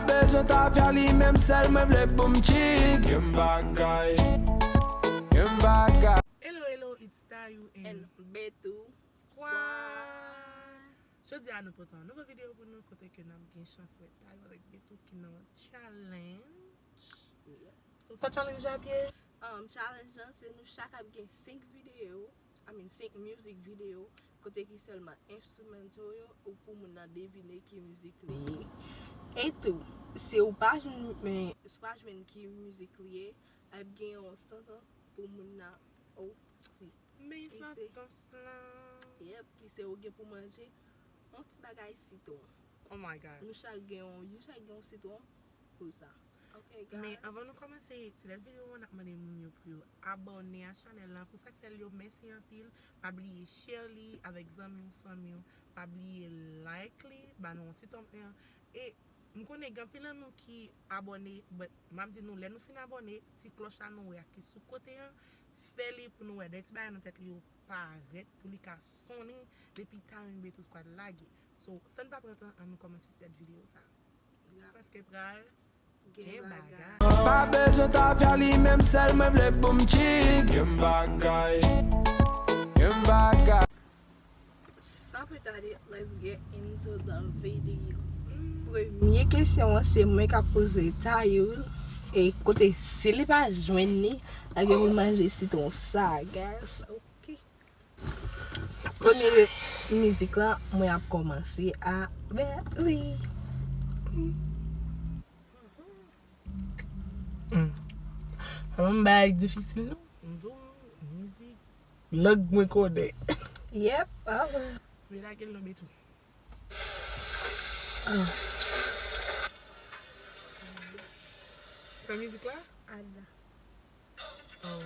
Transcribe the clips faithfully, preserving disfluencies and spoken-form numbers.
Bezwen ta fè li menm sèl mwen vle pou m chill. Gen bagay. Gen bagay. Hello, hello, it's Tayou and Betou Squad. Jodi a nou pote yon nouvo videyo pou nou kote ke n ap gen chans wè Tayou avèk Betou ki nan challenge. So, sa challenge la ye? Um, challenge lan se nou chak ap gen senk videyo, I mean, senk music video, kote ki sèlman instrumental yo, ou pou moun nan devine ki mizik li ye. E tou, si ou pa jwenn, men, si ou pa jwenn ki mizik li ye, ap gen yon santans pou moun nan osi. Men ki se santans lan. Yep, ki se ou gen pou manje yon ti bagay sitwon. Oh my God. Nou chak gen yon, nou chak gen yon sitwon pou sa. Ok, guys. Men anvan nou kòmanse, ti lèt videyo a, n ap mande moun yo pou yo abòne a chanèl lan. Pou sa k fè l yo, mèsi anpil. Pa bliye share li avèk zanmi w, fanmi w. Pa bliye like li, ba nou yon ti thumbs up. E m konnen gen anpil nan nou ki abòne, but m ap di nou, lè nou fin abòne, ti klòch la nou wè a ki sou kote an, fè li pou nou wè. Dèyè ti bagay nan tèt li yo parèt pou li ka sonnen depi Tayou and Betou Squad lage. So, san n pa pran tan, ann nou kòmanse sèt videyo sa. Paske pral gen bagay. Pa bezwen ta fè li menm sèl mwen vle pou m chill. Gen bagay. Gen bagay. Sans plus tarder, let's get into the video. Premye kesyon an se mwen k ap poze Tayou e kote si li pa jwenn li, l ap gen pou l manje sitwon sa, guys. Ok. Premye mizik la, mwen ap kòmanse avèk li. Hmm. Sa pa yon bagay difisil, non. M di w, mizik lang mwen konnen. Yep. Ah. Vle lage l nan Betou. Ah. Sa mizik la? Ada. Oh.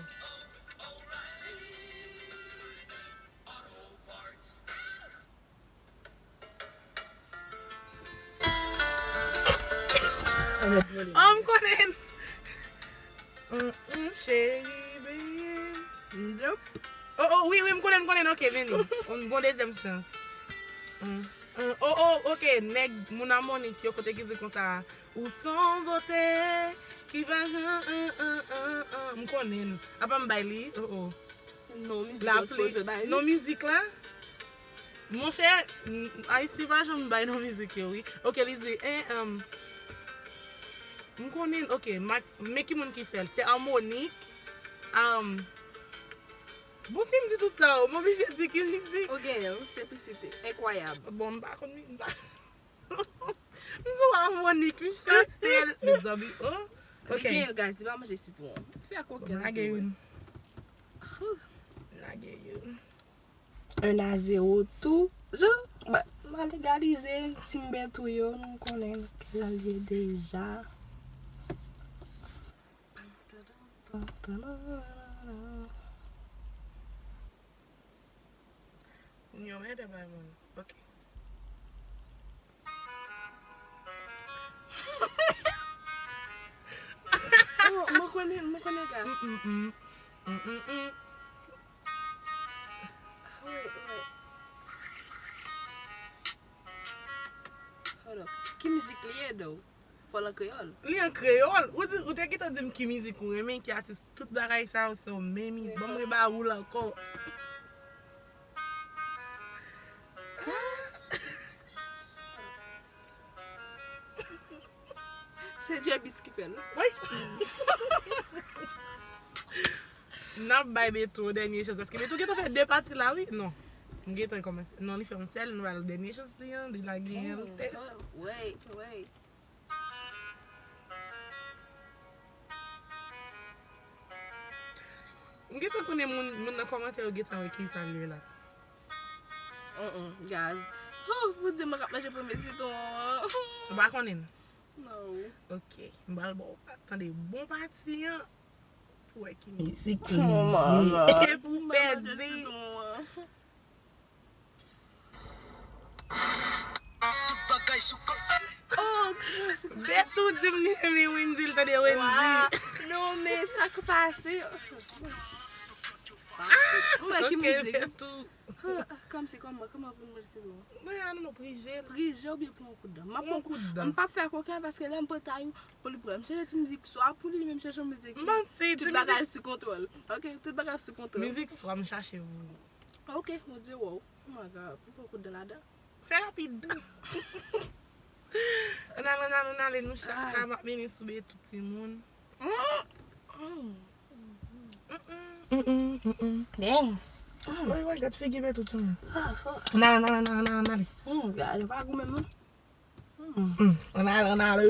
Oh, m konnen. Mm, mm, cheri, baby. Yep. Oh, oh, wi, wi, m konnen, m konnen. Ok, vini. Yon bon dezyèm chans. Mm, mm, oh, oh, ok, nèg, moun Amònik yo, kote ki di konsa, ou son bote ki va jan, an, an, an, an. M konnen. Apa m bay li? Oh, oh. Non, mizik la, sipoze bay li. Non, mizik la. Monchè, m, Ayisyen pa janm bay non mizik yo, wi. Ok, li di, en, em, m konnen, ok, ma, men ki moun ki fè l? Se Amònik. Em, bon, si m di tout sa, m oblije di ki mizik. Ou genyen, wi, senplisite. Enkwayab. Bon, m pa konn, m pa M sou Amònik, m chante l. Mezanmi, oh. Ok. Li genyen, guys, li pa manje sitwon. Fè kokenn. Bon, lage youn. Lage youn. Un à zéro toujou. Bon, m a legalize ti mbèt ou yo, nou konnen kijan l ye deja. Yon mèt bay moun. Ok. Oh, mwen konnen, mwen konnen sa. Mm, mm, mm. Mm, mm, mm. Wait, wait. Hold up. Ki mizik li ye, though? Fò l an kreyòl. Li an kreyòl? Ou di, ou te gentan di m ki mizik ou renmen, ki atis, tout bagay sa yo, so, men mi, ban m reba ou l ankò. Se J-Beatz ki fè l, wi. Wi. N ap bay Beto dènye chans, paske Beto gentan fè de pati la, wi. Non. M gentan kòmanse. Non, li fè yon sèl, nou ba l dènye chans li an, li lage yon tès. Wait, wait. M gentan konnen moun, moun nan kòmantè yo gentan wè kisa l ye la. Mm, mm, guys. Oh, pou di mwen k ap manje premye sitwon an. Ou pa konnen l? No. Ok, m pral ba w pa, tande bon pati an pou wè ki mizik li ye. Oh my God. E pou pèdi. Tout bagay sou kòd. Oh, Beto di m li renmen Wendyy, l tande Wendyy. Wa, non, men sa k pase. M wè ki mizik. Beto. Kòmsi kòman, kòman pou nou manje sitwon? Mwen, I don't know, prije l. Prije oubyen pran yon kout dan? M ap pran yon kout dan. M p ap fè koken paske lè m pran Tayou, pou li pran. M chèche ti mizik swa pou li, li menm chèche yon mizik. M panse tout bagay sou kontwòl. Ok, tout bagay sou kontwòl. Mizik swa m chache pou li. Ok, Bondye, wow. Oh my God, pou fè yon kout dan ladan. Fè rapid. Ann ale, ann ale, ann ale, nou chak ka m ap mennen sou Betou timoun. Dang. Woy, woy, gad figi Betou timoun. Ann ale, ann ale, ann ale, ann ale. Gade, pa gou menm non. Ann ale, ann ale.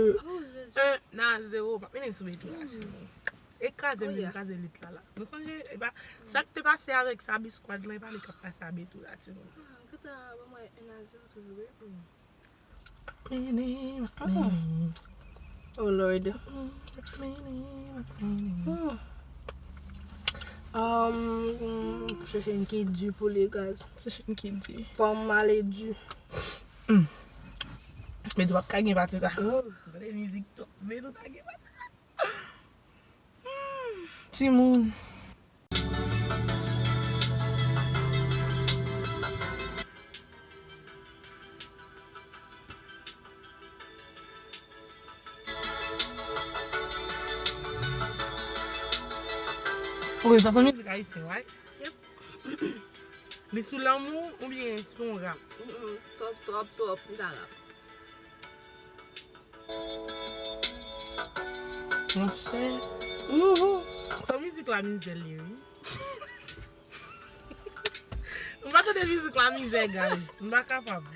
Un a zéro, m ap mennen sou Betou la timoun. E kraze m vin kraze lit la la. Nou sonje, e pa, sa k te pase avèk Sabi Squad lan, e pa li k ap pase a Betou la timoun. Kanta ban mwen un a zéro toujou wi. Mini, mini. Oh Lord. Mini, mini. Hmm. Um, pou chèche yon ki di pou li, guys. Chèche yon ki di. Fò m ale di. Hmm. Men tou p ap ka gen pati sa. Oh. Gade mizik tou. Men tou ta gen pati sa. Hmm. Timoun. Ok, sa se mizik ayisyen, right? Yep. Li sou lanmou oubyen sou yon rap? Mm-mm, twòp, twòp, twòp, li pa rap. Monchè. Mhm. Sa mizik la mizè li ye, wi. M pa tande mizik la mizè, guys. M pa kapab.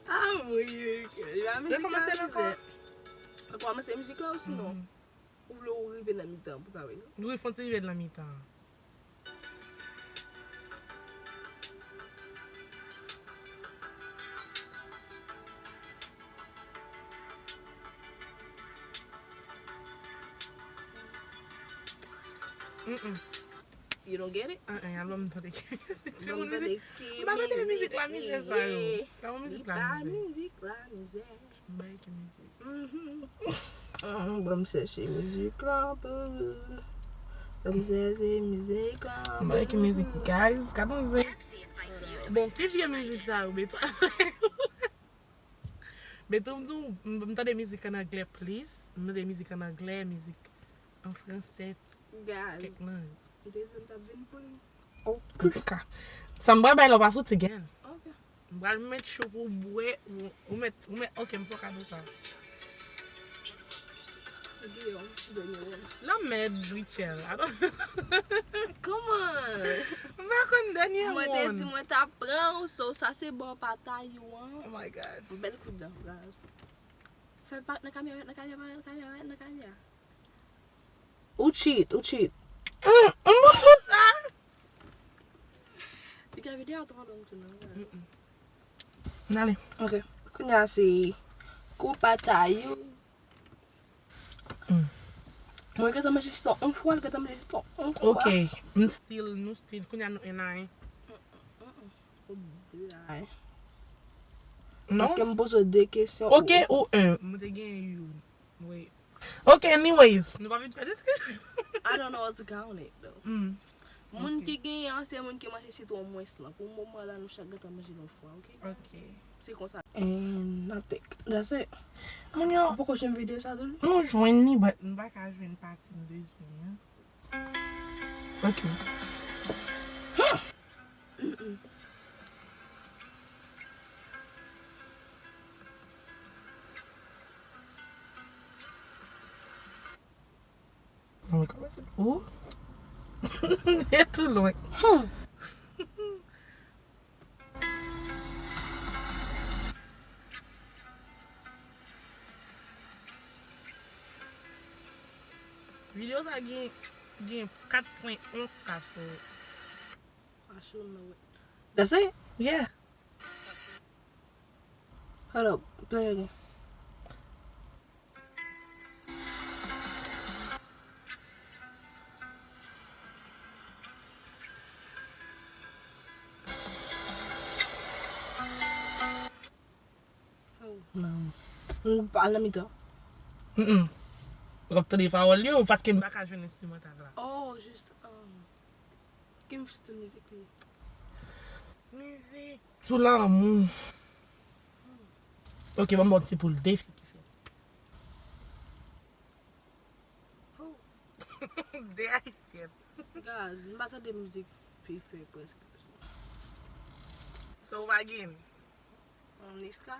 Ah, mwen, li pa mizik la mizè. Ou kòmanse mizik la ou sinon? Mhm. Ou vle ou rive nan mitan pou ka wè, non? Wi, fò n ti rive nan mitan. Mm-mm. You don't get it? Uh-uh, album tande ki mizik. Timoun, mizik. M pa tande mizik la mizè sa yo. Sa yon mizik la mizè. Mizik la mizè. M bay ki mizik. Mhm. Mhm, ban m chèche mizik la pou. Ban m chèche mizik la pou. M bay ki mizik, guys. Gad yon zen. Bon, ki vye mizik sa yo, Betou? Betou, m di w, m, m tande mizik an anglè plis. M tande mizik an anglè, mizik an fransè. Guys. Kèk nan yo. M te di m t ap vin pou li. Oh, m ka. Sa m pral bay la, w pa fouti gen. Ok. M pral met chou pou w bwè, ou, ou met, ou met, ok, m fè w kado sa. Guillaume, dènye wonn. Lanmèd, Rachel. I don't. Kòman? M pa konn dènye wonn. Mwen te di mwen t ap pran w, so sa se bò pa Tayou an. Oh my God. Bèl kout dan, guys. Fè pa nan kamera, nan kamera, nan kamera, nan kamera. Ou cheat, ou cheat. Mm, mm, mm, mm. Piga videyo a twò long tou non. Mm-mm. N ale. Ok. Kounye a se kou pa Tayou. Mm. Mwen gentan manje sitwon yon fwa, l gentan manje sitwon yon fwa. Ok. M still, nou still. Kounye a nou en a en. Ou de a en. Non. Paske m poze w de kesyon. Ok ou en. Mwen te gen youn. Wi. Ok, anyways. Nou pa vin fè diskisyon. I don't know how to count it, though. Mm. Moun ki genyen an, se moun ki manje sitwon mwens lan. Pou moman la, nou chak gentan manje l yon fwa, ok? Ok. Se konsa. And I think that's it. Moun yo, ou poko jwenn videyo sa tou? Nou jwenn li, but m pa ka jwenn pati m bezwen an. Ok. Mwen kòmanse. Ou? E tou lwen. Hmm. Videyo sa gen, gen kat pwen yon K sou. That's it? Yeah. Hold up, play it again. Oh. Non. M pa nan mitan. Mm-mm. W ap tande pawòl yo, paske m pa ka jwenn enstrimantal la. Oh, jis, um, ki stil mizik li? Mizik sou lanmou. Ok, ban m ba w ti poul defi. De Ayisyen. Gaz, m pa tande mizik pi fre prèske. So w pa gen? Niska.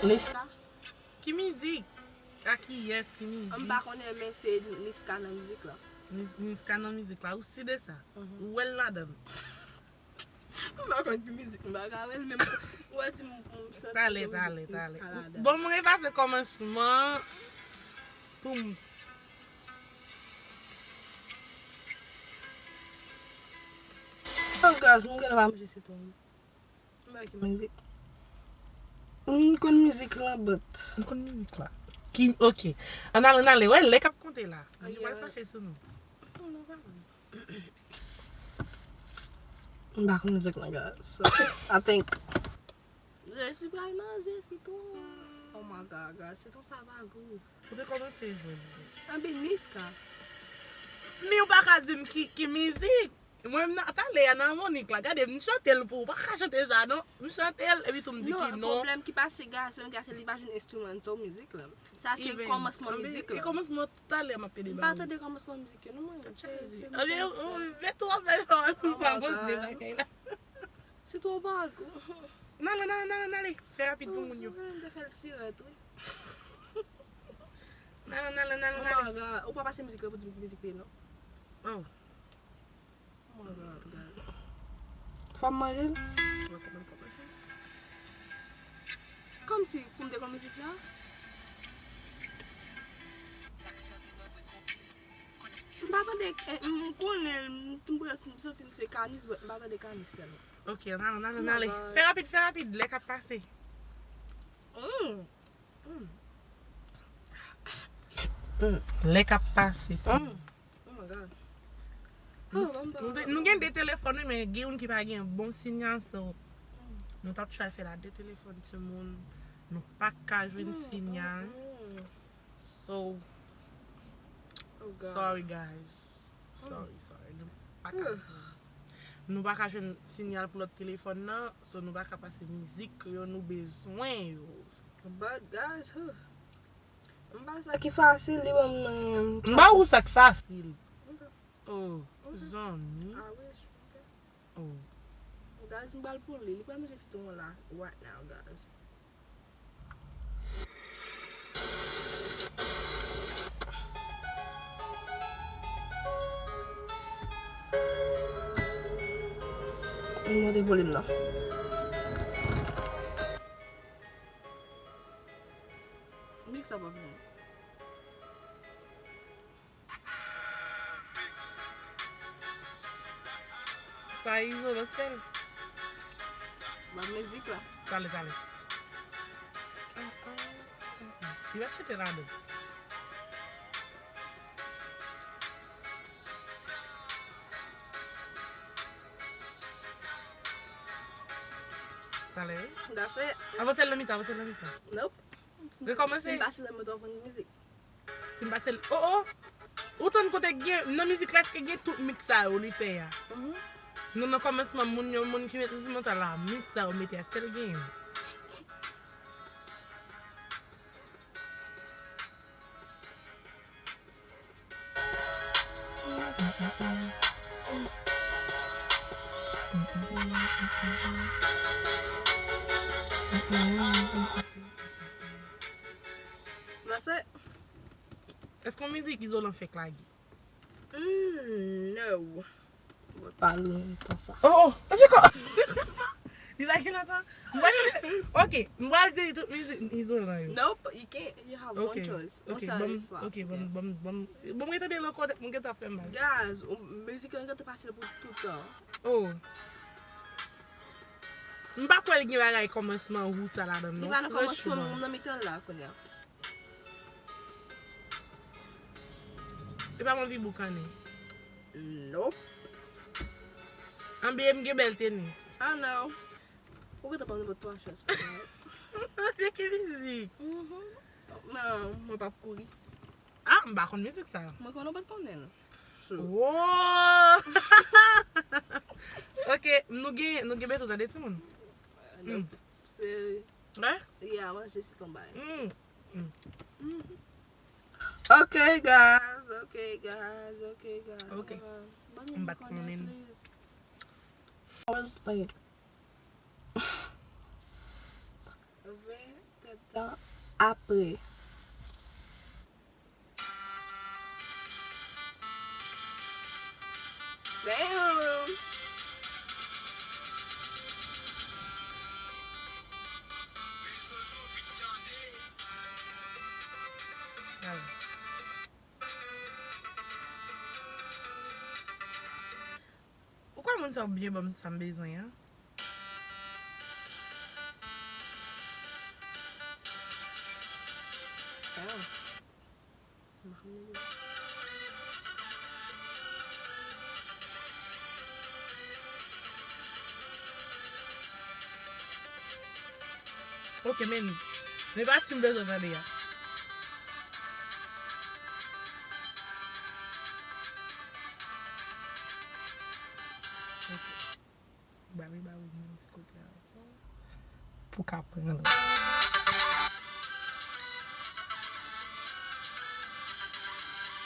Niska. Ki mizik? A kiyès? Ki mizik? M pa konnen, men se Niska nan mizik la. Nis- Niska nan mizik la. Ou si de sa? Mhm. Ou wè l ladan l? M pa konn ki mizik, m pa ka wè l menm. Ou wè di m, m santi Talè, se talè, mizik talè. Niska ladan l. Bon, m efase kòmansman pou m. Oh, gaz, m genlè pa manje sitwon. M pa ki mizik. M konn mizik la, but. M konn mizik la. Ki, ok. Ann ale, ann ale. Wè, lè k ap konte la. Yo pral fache sou nou. M pa konn mizik la, guys. So, I think. Je suis pral manje sitwon. Oh my God, guys, sitwon sa pa gou. Ou te kòmanse jwe l. Anben, Niska. Men ou pa ka di m ki, ki mizik. Mwen, m nan, talè a nan Monik la. Gade, m chante l pou ou. Pa ka chante sa, non. M chante l, epi tou m di ki non. Non, pwoblèm ki pase, guys, se menm gade, li pa jwenn instrumental mizik la. Sa se kòmansman mizik la. Kòmansman talè m ap pede ba ou. M pa tande kòmansman mizik yo, non, mwen. Se, se Anben, ou, ou, vè twò fè sa, pou m pa montre bagay la. Se twò bag. N ale, n ale, n ale, n ale. Fè rapid pou moun yo. Mwen te fè l sirèt, wi. N ale, n ale, n ale, n ale. Oh my God. Ou pa pase mizik la pou di m ki mizik li ye, non. Oh. Oh my God, God. Fò m manje l? Mwen konprann kòmanse. Kòmsi, pou m te konn mizik sa? M pa tande, eh, m konnen, m, m, m santi l se Kanis, but m pa tande Kanis tèlman. Ok, n ale, n ale, n ale. Fè rapid, fè rapid, lè k ap pase. Mm. Mm. Mm. Lè k ap pase, ti. Mm. Oh my God. Nou, oh, ban m nou, te- nou gen de telefòn, wi, men gen youn ki pa gen bon sinyal, so nou t ap try fè l a de telefòn, timoun. Nou pa ka jwenn sinyal. Mm, mm, mm. So, oh, God. Sorry, guys. Sorry, sorry. Nou pa ka jwenn. Nou pa ka jwenn sinyal pou lòt telefòn nan, so nou pa ka pase mizik yo nou bezwen yo. But, guys, huh. M pa sa ki fasil, li ban m nan. M ba ou sa k fasil. Ok. Oh, ok. Zanmi. I wish. Ok. Oh. Guys, m pral pou li. Li pral manje sitwon la right now, guys. M monte volim nan. Mix up avè m. Sa Izolan k fè l. Ban mizik la. Talè, talè. Li pa chante ladan. Talè, wi. That's it. Avanse l nan mitan, avanse l nan mitan. Nope. Rekòmanse. Si m pase nan mitan, konn mizik. Si m pase l, oh, oh. Ou tann kote k gen, nan mizik la, èske gen tout mix sa yo li fè a? Mhm. Nou nan kòmansman, moun yo, moun ki met enstrimantal la, mix sa yo mete, èske l genyen? That's it. Èske yon mizik Izolan fèk lage? Mm, no. Mwen pa lwen tan sa. Oh, oh, Jiko! Li lage nan tan. M pral chante. Ok, m pral di tout mizik Izolan yo. Nope, you can't. You have one choice. Ok, ban m, ok, ban m, ban m, ban m, ban m retande l ankò, tèt mwen gentan fè mal. Guys, mizik lan gentan pase pou tout tan. Oh. M pa kwè l gen bagay kòmansman ou sa ladan l non. Li pa nan kòmansman, men nan mitan l la kounye a. Li pa anvi boukannen. Nope. Anben m gen bèl tenis. I know. Ou gentan pran nenpòt twa chans. Se ki mizik? Mhm. Non, mwen p ap kouri. Ah, m pa konn mizik sa. Mwen konnen w pa t konnen l. Wow! Ok, nou gen, nou gen Betou, tande timoun. Mm. Se, yeah, manje siton bay. Mm. Mm. Ok, guys. Ok, guys. Ok, guys. Ok. M pa t konnen. Hours later. Ven tan apre. Damn. Ou kwè moun sa yo byen ban m sa m bezwen an? Ok, men. Men pa ti m bezwen tande a. Ok. Ba li, ba li menm ti kote a ankò. Pou ka pran l.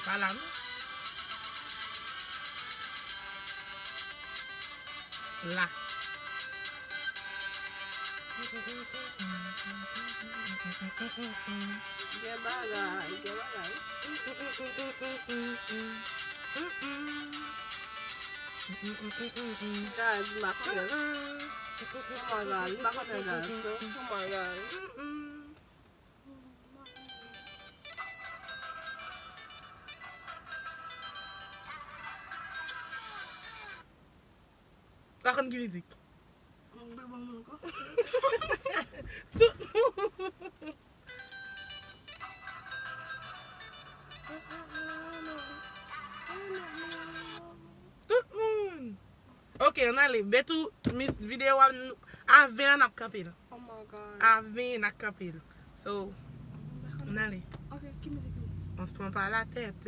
Pa la non. La. Gen bagay, gen bagay. Guys, m pa konnen. Oh my God, m pa konnen, guys. So, oh my God. Pa konn ki mizik. Tout moun. Tout moun. Ok, ann ale. Betou, mis-, videyo a, a ven an n ap kanpe l. Oh my God. A ven n ap kanpe l. So, ann ale. Ok, ki mizik li? On se prend pas la tête.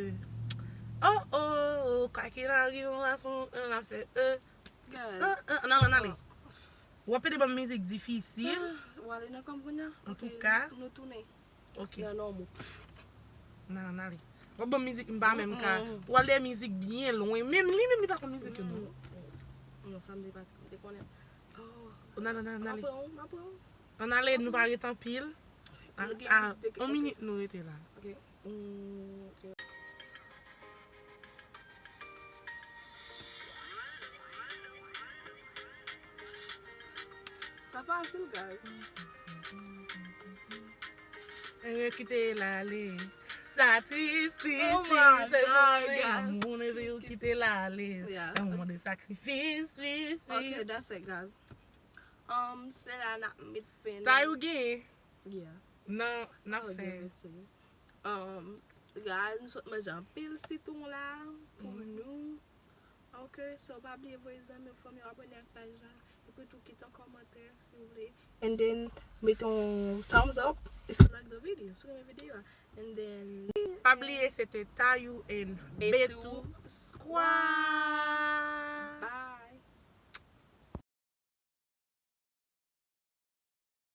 Oh, oh, oh, quoi qu'il arrive, on va se, on va faire, euh. Guys. Euh, euh, ann ale, ann ale. W ap pede ban m mizik difisil. Ah, w ale nan kòm kounye a? Antouka. Ok, nou tounen. Ok. Nan nòmo. Nan, nan ale. W ap ban m mizik m pa menm ka. Mm-mm. W al dèyè mizik byen lwen. Menm li menm li pa konn mizik yo non. Mm-mm. Non, sa m te pase, m te konnen. Oh. Nan, nan, nan, nan ale. M ap pran w, m ap pran w. Ann ale, nou pa ret anpil. Ah, ah, on minit nou rete la. Ok. Mm, ok. Sa fasil, guys. Enyen kite l ale. Sa tris, tris, tris. Oh my God, guys. Moun eve yo kite l ale. Yeah. Yon moman de sakrifis, fis, fis. Ok, that's it, guys. Um, se la n ap met fen nan. Tay ou genyen? Yeah. Nan, nan fen. I'll give it to you. Um, guys, nou sot manje anpil sitwon la pou nou. Ok, so pa bliye voye zanmi w, fanmi w abòne ak paj la. Epi tou kite yon kòmantè si w vle. And then, mete yon thumbs up if you like the video. Si w renmen videyo a. And then, pa bliye se te Tayou and Betou Squad.